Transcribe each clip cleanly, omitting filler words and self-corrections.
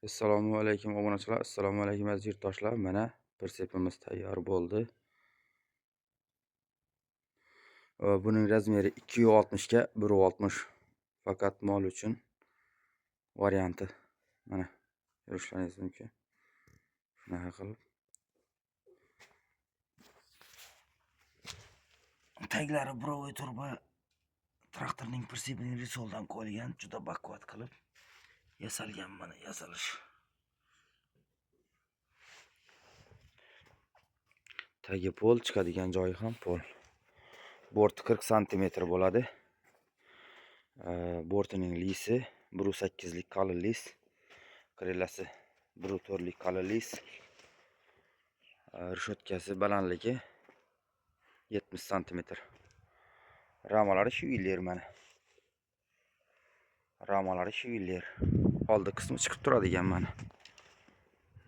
Assalomu alaykum obunachilar, assalomu alaykum aziz yurtdoshlar. Mana pritsepimiz tayyor bo'ldi. Buning razmeri 260 ga 160. Faqat mol uchun varianti. Mana ko'rishlaringiz mumkin. Shunaqa qilib. Taglari burovoy turba traktorning pritsepining risoldan qo'yilgan, juda baquvvat qilib yasalgan mana yasalish. Tagi pol, chiqadigan joyi ham pol. Borti 40 santimetr bo'ladi. Bortining lisi 1.8lik qalin lis, krillasi 1.4lik qalin lis. Reshotkasi balandligi 70 santimetr. Ramalari shviler mana. Ramalari shviler. Oldi qismi chiqib turadigan mana.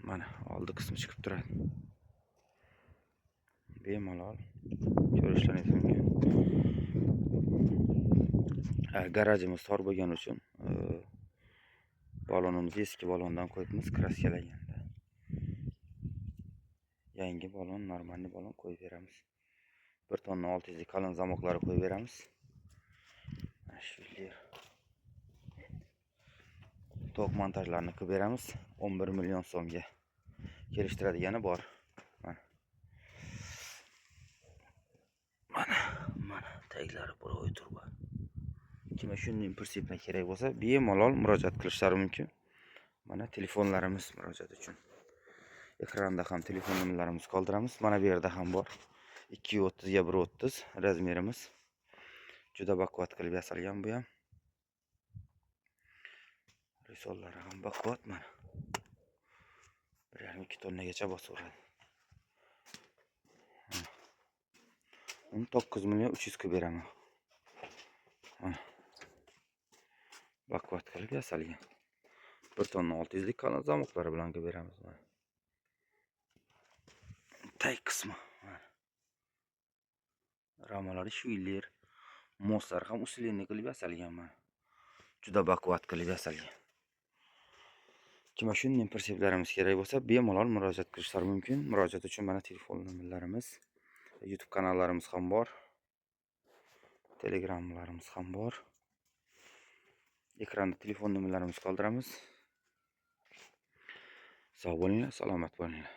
Mana oldi qismi chiqib turadi. Bemalol ko'rishlaringiz mumkin. Garajimiz tor bo'lgani uchun balonimizni eski balondan qo'yibmiz, kraskalaganda. Yangi balon, normalniy balon qo'yib beramiz. 1 tonna 600 lik qalin zamoklari qo'yib beramiz. Mana shu tok montajlarini qilib beramiz 11 million so'mga. Kelishtiradigani bor. Mana. Mana, mana taglari burovoy turba. Kimga shunday pritseplar kerak bo'lsa, bemalol murojaat qilishlari mumkin. Mana telefonlarimiz murojaat uchun. Ekranda ham telefon nomerlarimizni qoldiramiz. Mana bu yerda ham bor. 230 ga 130 razmerimiz. Juda baquvvat qilib yasalgan bu ham. Risollari ham baquvvat mana. 1,5-2 tonnagacha bosaveradi. Uni 9 million 300 qilib beraman. Mana. Baquvvat qilib yasalgan. 1 tonna 600 lik qalin zamoklari bilan qilib beramiz mana. Tag qismi. Mana. Ramalari shviler, mostlari ham usilenniy qilib yasalgan mana. Juda baquvvat qilib yasalgan. Kimga shunday pritseplarimiz kerak bo'lsa, bemalol murojaat qilishlari mumkin. Murojaat uchun mana telefon nomerlarimiz, YouTube kanallarimiz ham bor. Telegramlarimiz ham bor. Ekranda telefon nomerlarimizni qoldiramiz. Sog' bo'linglar, salomat bo'linglar.